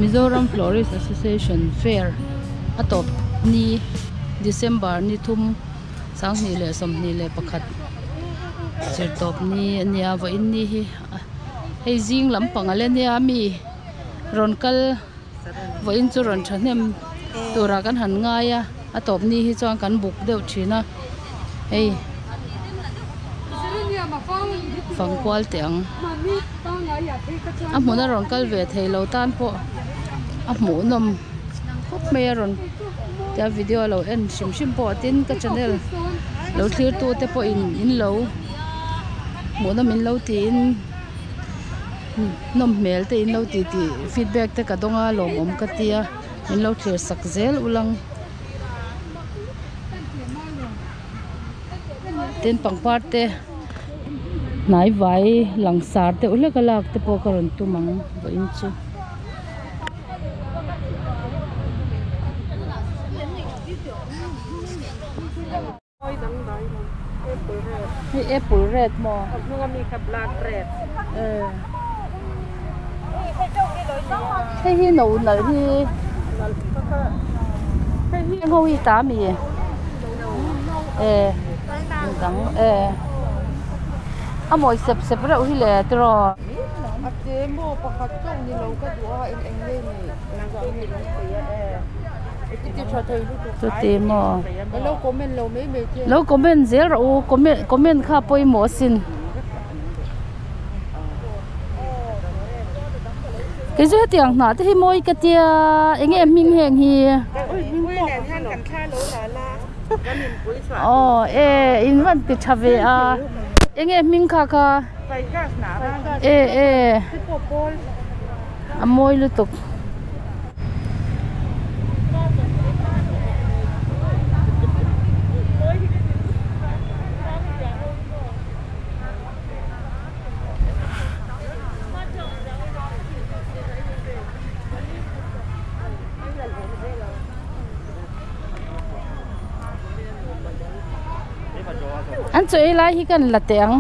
Mizoram Florist Association Fair a tawp ni December ni thum 2021 zirtawp ni a nia vawiin ni hi hei zing lampang a la nia mi rawn kal vawiin chu rawn thahnem turah kan han ngai a a tawp ni hi chuan kan buk deuh thin a hei fang kual teh ang a hmun a rawn kal ve thei lo tan pawh a hmuh nawm khawp mai a rawn tia video lo en hrim hrim pawh tin ka channel lo thlir tu te pawh in in lo hmuh nawm in lo tiin. Nawm hmel te in lo tih tih feedback te ka dawng a lawmawm ka tia min lo thlir sak zel ulang tin pangpar te hnai vai langsar deuh hlek a lak te pawh ka rawn tum ang vawiin chu. Hei apple red maw? A hnung ami kha blood red. Eh. Hei hi no nalh hi. Hei hi ho hi ta mi. Eh. Dang eh. A mawi sep sep reuh hi le tiraw. A te maw pakhat chauh ni lo ka duh a eng eng nge ni eng zah nge lo sawi a e. Chuti maw? Lo comment zel rawh u, comment comment kha pawimawh asin. Kei chu hetiang hnah te hi mawi ka tia, eng nge hming heng hi? Aw e in van ti tha ve a, eng nge hming kha kha? E e a mawi lutuk. An chaw ei lai hi kan la teh ang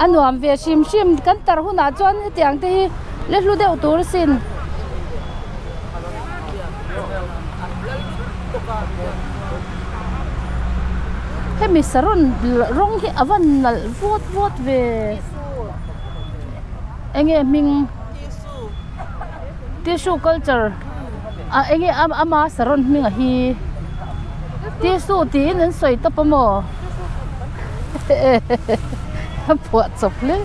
a nuam ve hrim hrim kan tar hunah chuan hetiang te hi la hlu deuh tur asin. Hemi saron rawng hi a van nalh vawt vawt ve enge hming tissue culture a enge ama saron hming a hi tissue tiin an sawi tawp a maw a phuah chawp hle.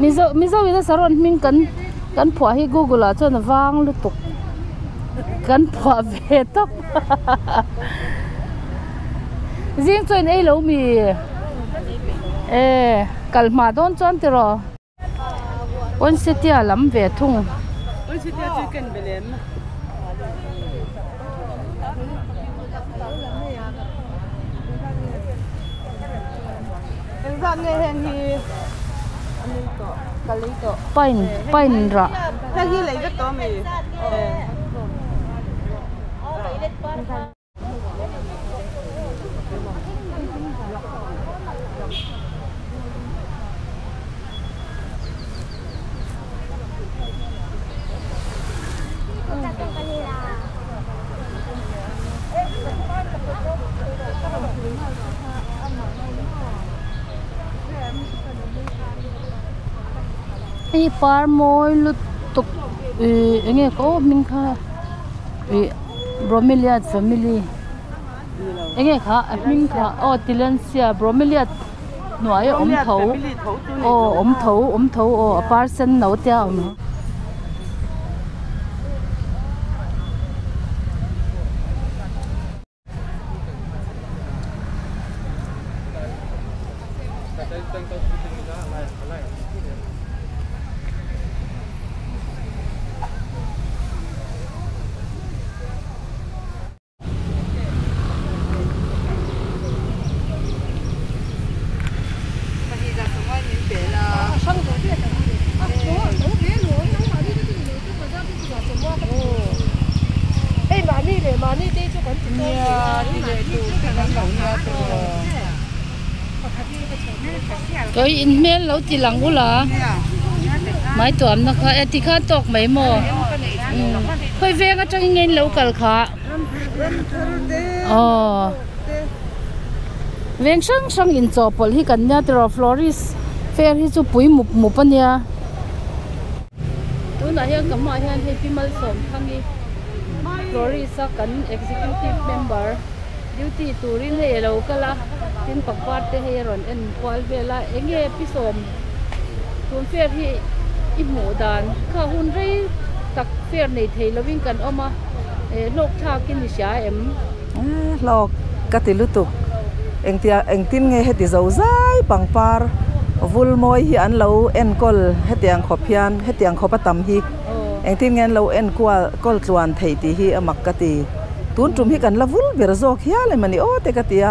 Mizo mizo in a saron hming kan kan phuah hi google ah chuan a vang lutuk kan phuah ve tawp zing chuan ei lo mi e kal hma dawn chuan tiraw poinsettia lam ve thung. Pine pine rah. Hei par mawi lutuk ih eng nge ka aw hming kha ih bromeliad family eng nge kha a hming kha aw tilensia bromeliad hnuai a awm tho aw awm tho awm tho aw a par sen no te a awm. Kawi in hmel lo ti lang ula mai tuamna kha e tikhan tawk mai maw khawi veng atangin nge in lo kal kha aw veng hrang hrang in chawhpawlh hi kan nia tiraw florist fair hi chu pui mup mup ania tunah hian ka hmaah hian hei pi Malsawmthangi florist a kan executive member. Duty turin hei a lo kal a, tin pangpar te hei a rawn en kual vel a, eng nge pi sawm tun fair hi i hmuh dan kha hun rei tak fair nei thei lovin kan awm a, eh hlawk thlakin i hria em? Hlawk ka ti lutuk, engtia engtin nge heti zo zai pangpar vul mawi hi an lo enkawl hetiang khawp hian hetiang khawp a tam hi engtin nge an lo enkual kawl tluan theih tih hi a mak ka ti. Tun tum hi kan la vul ber zawk hial em a ni aw te ka ti a,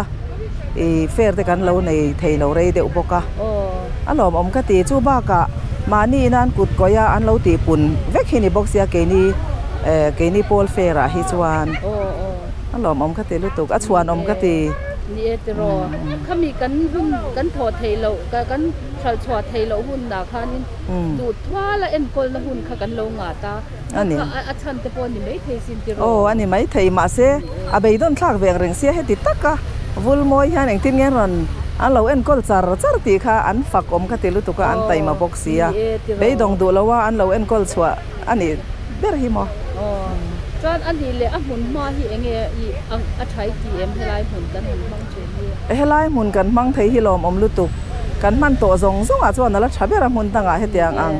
ih fair te kan lo nei thei lo rei deuh bawk a, a lawmawm ka ti. Chu bakah mahni in an kut kawih a an lo tihpun vek hi ni bawk sia keini eh keini pawl fair ah hi chuan a lawmawm ka ti lutuk, a chhuanawm ka ti. Ni e tiraw, khami kan hun kan thawh theih loh kan hralh chhuah theih loh hunah khanin duh thuala enkawlna hun kha kan lo ngah ta. A ni. Aw a ni maithei mahse a beidawn thlak ve ang reng sia heti taka vul mawi hian engtin nge rawn an lo enkawl char char tih kha an fak awm ka ti lutuk a an taima bawk sia beidawng duh lo a an lo enkawl chhuah a nih ber hi maw. Helai hmun kan hmang thei hi lawmawm lutuk kan hman tawh zawng zawngah chuan a la tha ber a hmun dangah hetiang ang.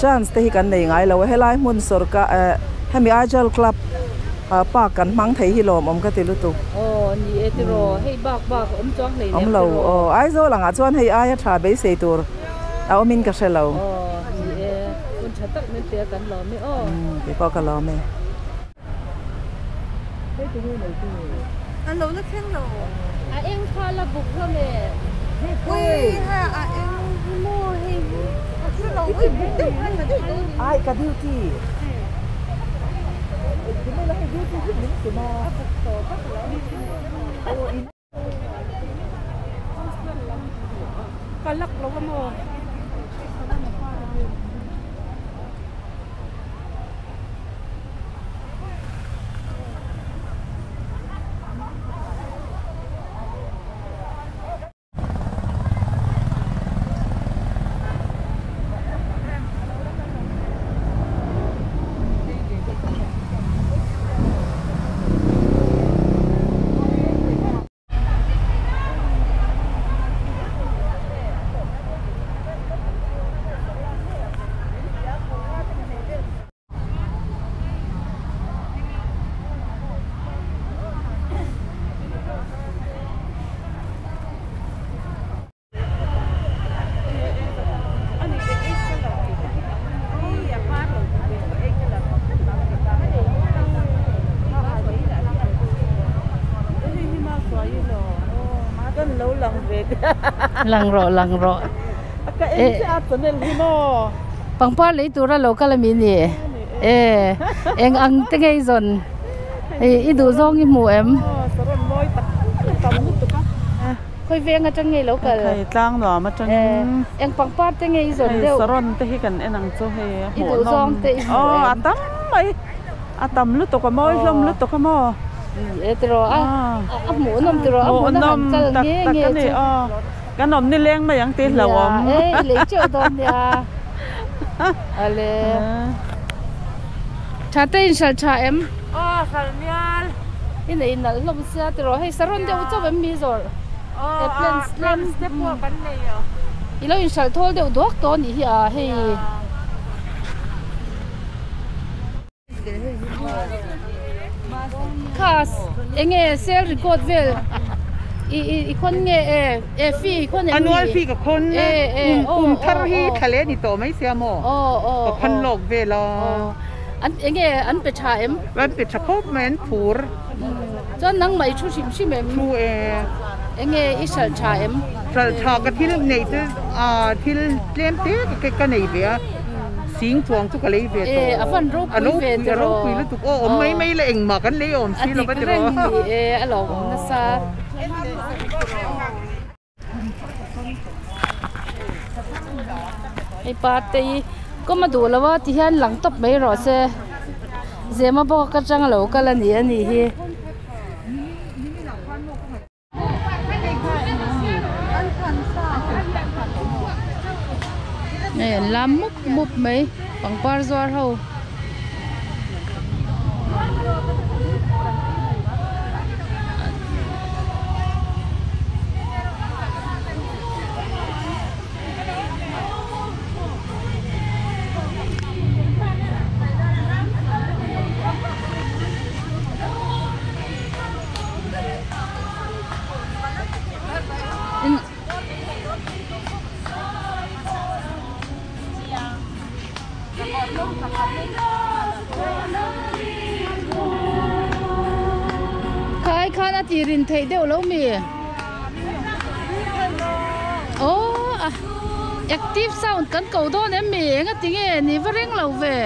Chance te hi kan nei ngai lo a, helai hmun sawrkar eh hemi Aijal club ah park kan hmang thei hi lawmawm ka ti lutuk. Aw ni e tiraw, hei bak bak a awm chuang hlei nem tiraw. Awm lo aw, Aizawl angah chuan hei aia tha beisei tur a awmin ka hre lo. Aw ni e, hun tha tak min pe a kan lawm e aw. Umm kei pawh ka lawm e. An lo la thleng lo. A eng kha la buk hlawm e. Ui ha a eng hi maw hei hi a hre lo ui buk deuh khan la daih dawn Ai ka duty. Engtin ila hei duty hi min tum a. A buk tawh vak lo. Ka lak lo a maw? Lang rawh lang rawh pangpar lei tura lo kal ami ni e eng ang te ngei zawn i duh zawng i hmu em. Khawi veng atang nge lo kal? Hei tlang nuam atangin. Eng pangpar te nge i zawn deuh? Hei saron te hi kan en ang chu hei a hmuh nawm. I duh zawng te i hmu em? Aw a tam mai. A tam lutuk a mawi hlawm lutuk a maw? E tiraw a a hmuh nawm tiraw a hmuh nawm han kal nge nge chu. Kan awm nileng mai ang tih hlauhawm. Nia e i lei teuh dawn nia. Ale. Tha te in hralh tha em? Aw hralh mial. I nei nalh hlawm sia tiraw hei saron deuh chauh em mi zawrh? Aw a plants te pawh kan nei a. I lo in hralh thawl deuh duak tawh anih hi a hei. Khas enge sale record vel i i i khawn nge e e fee i khawn em ni? Annual fee ka khawn e e kum thar hi thla leh ni tawh mai sia maw ka khawn lawk vel a. An enge an pe tha em? An pe tha khawp mai an phur. Chuan nangmah i thu hrim hrim em? Thu e. Enge i hralh tha em? Hralh tha ka thil neih chu ah thil tlem te ka nei ve a. Sing chuang chu ka lei ve tawh. E a van ropui ve tiraw. A ropui lutuk aw awm mai mai la engmah kan lei awm si lo va tiraw. A dik reng ni e a lo awm nasa. Hei parte hi kawm a duh lo a ti hian lang tawp mai rawh se zema bawk atanga lo kal a ni a nih hi. Hei an lam mup mup mai pangpar zuar ho. Khai khan a ti rin theih deuh lo mi? Aw a active sound kan ko dawn em mi? Enga tinge ni va reng lo ve?